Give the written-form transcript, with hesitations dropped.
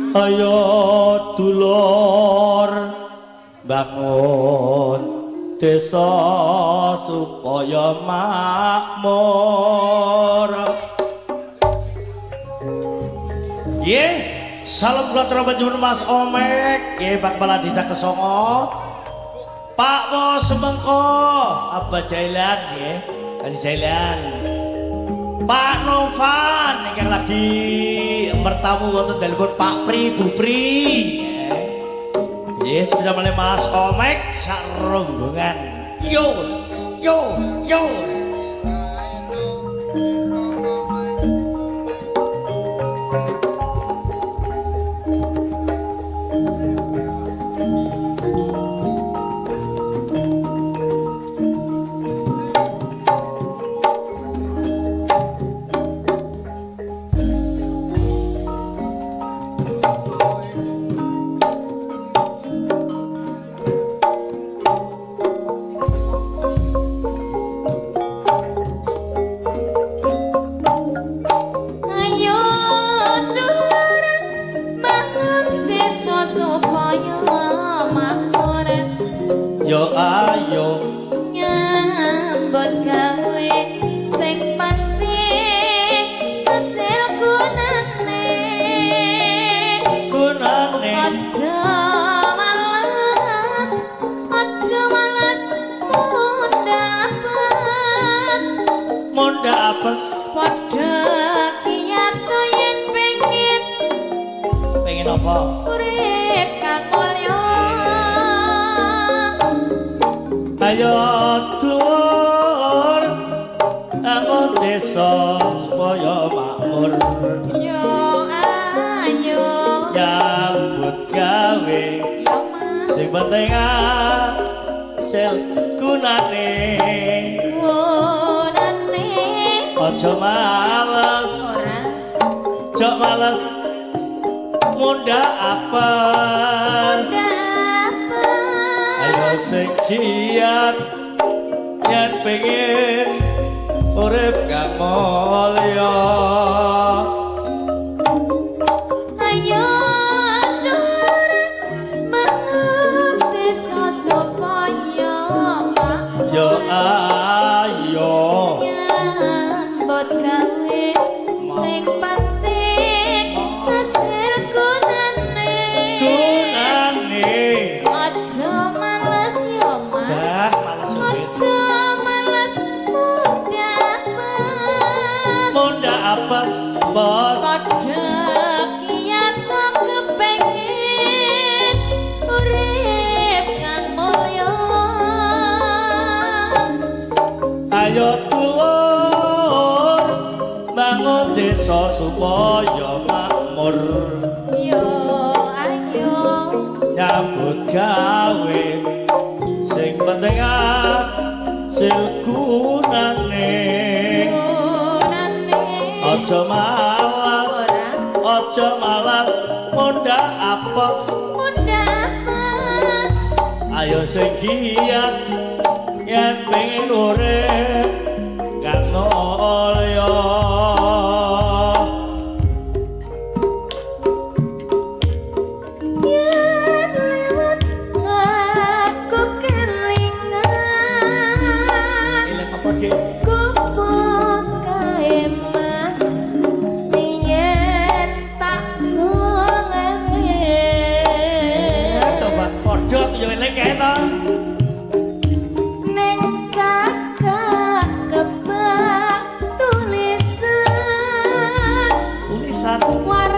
Ayo dulur bangun desa supaya makmur. Nggih, salam kula terima Mas Omek, nggih Pak Kepala Desa Kesongo. Pak Wo Semengko, Abah Jailan nggih, Haji Jailan. Pak Novan ingkang lagi mertamu wonten dalemipun Pak Pri Dupri. Nggih, spesial Mas Omek sak rombongan. Yo, yo, yo. Ayo dulur bangun desa supaya makmur. Yo ayo Nyambut gawe sing penting hasil gunane. Gunane. Aja males, aja males mundha apes. Mundha apes. Padha kiat yen pengen Pengen apa? Urip kang mulya. Ayo dulur bangun desa supaya makmur. Yo ayo. Nyambut gawe Yo Mas. Sing penting hasil gunane. Gunane. Aja males. Ora. Aja males mundha apes. Mundha apes. Ayo sing giat yen pengen urip kang mulya. Ayo dulur bangun desa supaya makmur. Yo ayo. Nyambut gawe sing penting hasil gunane. Gunane. Aja males yo Mas. Dah males wis. Aja males mundha apes. Mundha apes, bos. Padha kiat kepengin urip kang mulya. Ayo dulur bangun desa supaya makmur. Yo ayo. Nyambut gawe sing penting hasil gunane. Gunane. Aja malas. Ora. Aja malas mundha apes. Mundha apes. Ayo sing giat yen pengen urip kang mulya. Yen lewat aku kelingan. Eling apa, Dik? Kupu kae Mas yen tak ngene. Coba padha ya eling kae to. Neng cakak kebak tulisan. Tulisan. Wah.